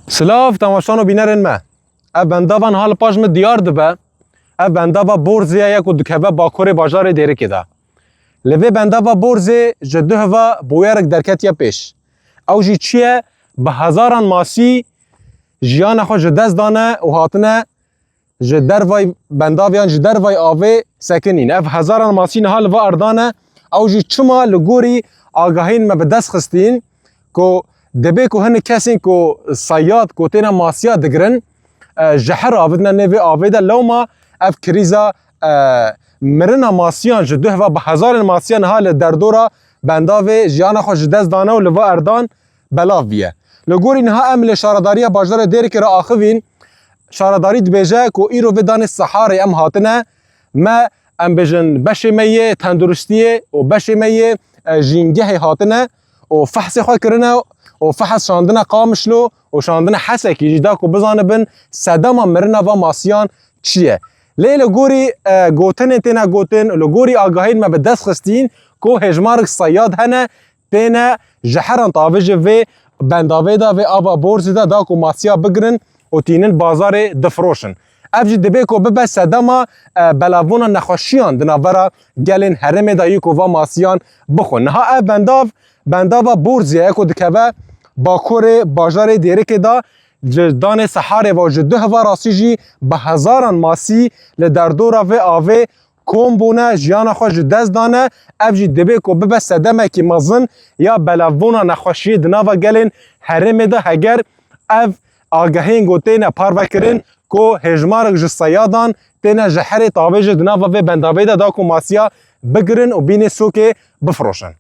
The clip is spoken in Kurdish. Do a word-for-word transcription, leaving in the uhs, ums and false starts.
Silav temaşan û bînerên me. Ev bendava niha li paş min diyar dibe. Ev bendava Borzê ye ku dikeve bakurê bajarê Dêrikê de. Li vê bendava Borzê ji duh ve bûyerek derketiye pêş. Ew jî çi ye? Bi hezaran masî jiyana xwe ji dest dane û hatine ji dervay bendaviyan, ji dervay avê sekinîn. Ev hezaran masî niha li va erdane. Ew jî çima? Li gorî agahiyên me bi dest xistîn ku dibê ku hinek kesên ku seyad ku têne masiya digirin, e, jeher avitine nêvê avê de, lewma ev krîza, e, mirina masiyan ji duh ve bi hezarên masiyan niha li derdora bendavê jiyana xwe ji dest dane û li va erdan belav biye. Li gorî niha em li şaredariya bajarê Dêrikê re axivîn. Şaredarî dibêje ku îro vê danê seharê em hatine, me, em bêjin, beşê me yê tenduristiyê û beşê me yê, e, jîngehê hatine û fehsê xwe kirine û fehes şandine Qamişlo û şandine Hesekî jî, da ku bizanibin sedema mirina va masiyan çi ye. Lê li gorî, e, gotinên têne gotin, li gorî agahiyên me bi dest xistîn ku hêjmarek seyad hene, têne jeheran tavê ji vê bendavê de, vê ava Borzê de, da ku masiya bigirin û tînin bazarê difiroşin. Ev jî dibê ku bibe sedema, e, belavbûna nexweşiyan di navbera gelên herêmê de yê ku va masiyan bixwin. Niha ev bendav, bendava Borzê ye ku dikeve bakurê bajarê Dêrikê de, ji danê seharê ve û ji duh ve rastî jî bi hezaran masî li derdora vê avê kom bûne, jiyana xwe ji dest dane. Ev jî dibê ku bibe sedemekî mezin ya belavbûna nexweşiyê di nava gelên herêmê de, heger ev agahiyên ku têne parvekirin ku hêjmarek ji seyadan têne jeherê tavê ji di nava vê bendavê de, da ku masiya bigirin û bînê sûkê bifiroşin.